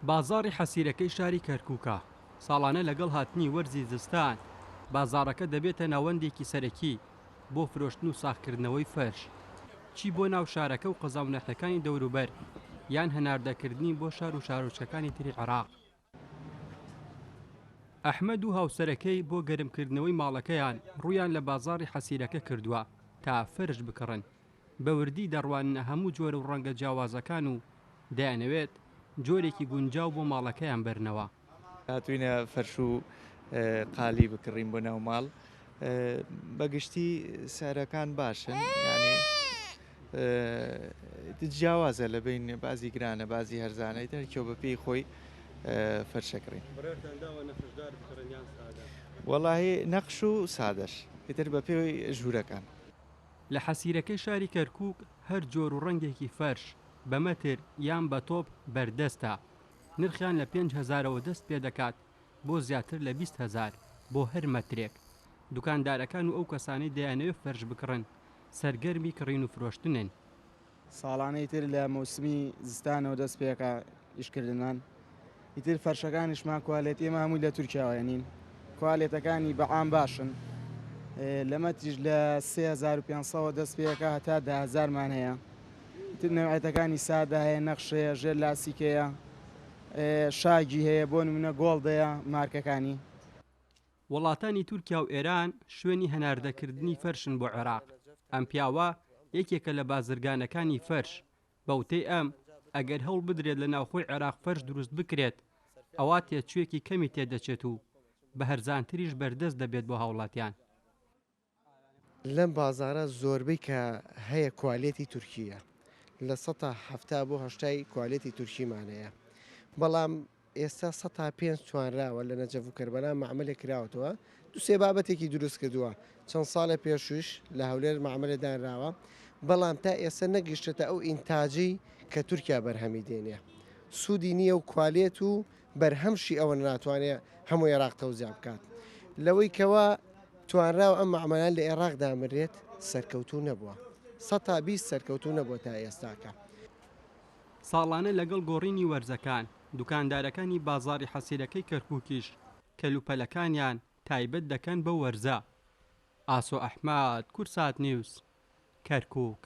بازاڕی حەسیرەکەی شاری کەرکوکە، ساڵانە لەگەڵ هاتنی وەرزی زستان، بازاڕەکە دەبێتە ناوەندێکی سەرەکی بۆ فرۆشتن و ساغکردنەوەی فەرش، چی بۆ ناو شارەکە و قەزا و ناحیەکانی دەوروبەر، یان هەناردەکردنی بۆ شار و شارۆچکەکانی تری عێراق. ئەحمەد و هاوسەرەکەی بۆ گەرمکردنەوەی ماڵەکەیان ڕوویان لە بازاڕی حەسیرەکە کردووە تا فەرش بکڕن، بە وردی دەڕواننە هەموو جۆرە و ڕەنگە جیاوازەکان و دەیانەوێت جۆرێکی گونجاو بۆ ماڵەکەیان بەرنەوە. هاتووینە فەرش و قالی بکڕین بۆ ناو ماڵ، بە گشتی سعرەکان باشن یانی جیاوازە لە بین بازی گرانە بازی هەرزانە ئیتر کێو بە پێی خۆی فەرشەکڕین. بڕیارتان داوە نەخشدار بکڕن یان سادە؟ وەڵاهی نەخش و سادەش ئیتر بە پێی ژوورەکان. لە حەسیرەکەی شاری کەرکووک هەر جۆر و ڕەنگێکی فەرش بە مەتر یان بە تۆپ بەردەستە، نرخیان لە پێنج هەزارەوە دەست پێدەکات بۆ زیاتر لە 20 هەزار بۆ هەر مەترێک. دوکاندارەکان و ئەو کەسانەی دەیانەوێت فەرش بکڕن سەرگەرمی کڕین و فرۆشتنن. ساڵانە ئیتر لە مەوسمی زستانەوە دەست پێکا ئیشکردنمان، ئیتر فەرشەکانیشمان کوالێتی ئێمە هەمووی لە تورکیاوە هێنین، کوالێتەکانی بە عام باشن، لە مەتریش لە 3500ەوە دەست پێکا هەتا 10 هەزارمان هەیە. ئیتر نەوعێتەکانی سادە هەیە، نەخش هەیە، ژێر لاسیک هەیە، شاگی هەیە، بۆ نمونە گۆڵد هەیە مارکەکانی. وڵاتانی تورکیا و ئێران شوێنی هەناردەکردنی فەرشن بۆ عێراق، ئەم پیاوە یەکێکە لە بازرگانەکانی فەرش، بە وتەی ئەم، ئەگەر هەوڵ بدرێت لە ناوخۆی عێراق فەرش دروست بکرێت، ئەوا تێچوویەکی کەمی تێدەچێت و بە هەرزانتریش بەردەست دەبێت بۆ هاوڵاتیان. لەم بازاڕە زۆربەی کە هەیە کوالێتی تورکییە، 70% بۆ 80ی کوالێتی تورکیمان هەیە، بەڵام ئێستا 5% توانراوە لە نەجەف و کەربەلا مەعمەلێک کراوەتەوە، دوو سێ بابەتێکی دروست کردووە، چەند ساڵێ پێشووش لە هەولێر مەعمەلێ دانراوە، بەڵام تا ئێستا نەگەیشتۆتە ئەو ئینتاجەی کە تورکیا بەرهەمی دێنێ، سوودی نییە و کوالێت و بەرهەمشی ئەوە ناتوانێ هەموو ئێراق تەوزیع بکات. لەوەی کەوا توانراوە ئەم مەعمەلان لە ئێراق دامرێت سەرکەوتوو نەبووە. 20% سەرکەوتوو نەبووە تا ئێستاکە. ساڵانە لەگەڵ گۆڕینی وەرزەکان، دوکاندارەکانی بازاڕی حەسیرەکەی کەرکوکیش کەلوپەلەکانیان تایبەت دەکەن بەو وەرزە. ئاسۆ ئەحمەد، کوردسات نیوز، کەرکوک.